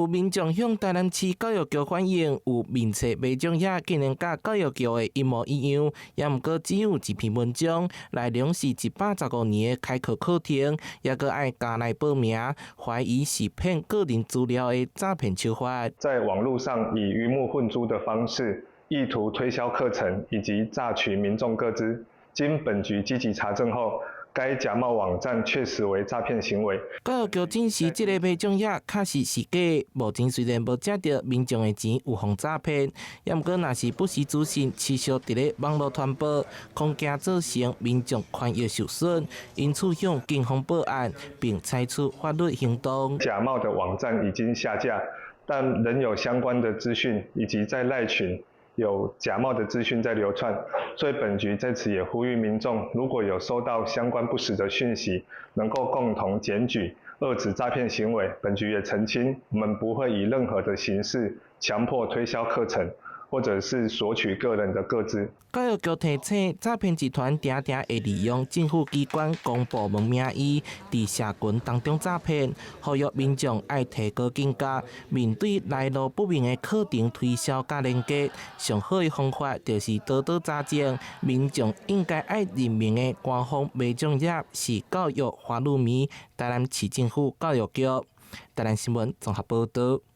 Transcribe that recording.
民眾向台南市教育局反映，有面冊賣獎頁竟然佮教育局的一模一樣，抑毋過只有一篇文章，內容是115年的開課課程，抑閣愛加來報名，懷疑是騙個人資料的詐騙手法。在網路上以魚目混珠的方式，意圖推銷課程以及詐取民眾個資，經本局積極查證後，該假冒網站確實為詐騙行為。教育局證實，這個賣獎頁確實是假。目前雖然無接著民眾的錢有予詐騙，抑毋過若是不實資訊持續佇咧網路傳播，恐驚造成民眾權益受損，因此向警方報案，並採取法律行動。假冒的網站已經下架，但仍有相關的資訊以及在賴群有假冒的資訊在流竄，所以本局在此也呼籲民眾，如果有收到相關不實的訊息，能夠共同檢舉，遏止詐騙行為。本局也澄清，我們不會以任何的形式強迫推銷課程，或者是索取個人的個資。教育局提醒，詐騙集團定定會利用政府機關公部門名義，佇社群當中詐騙，呼籲民眾愛提高警覺，面對來路不明的課程推銷佮連結，上好的方法就是多多查證。民眾應該愛認明的官方賣獎頁是教育華路迷台南市政府教育局。台南新聞綜合報導。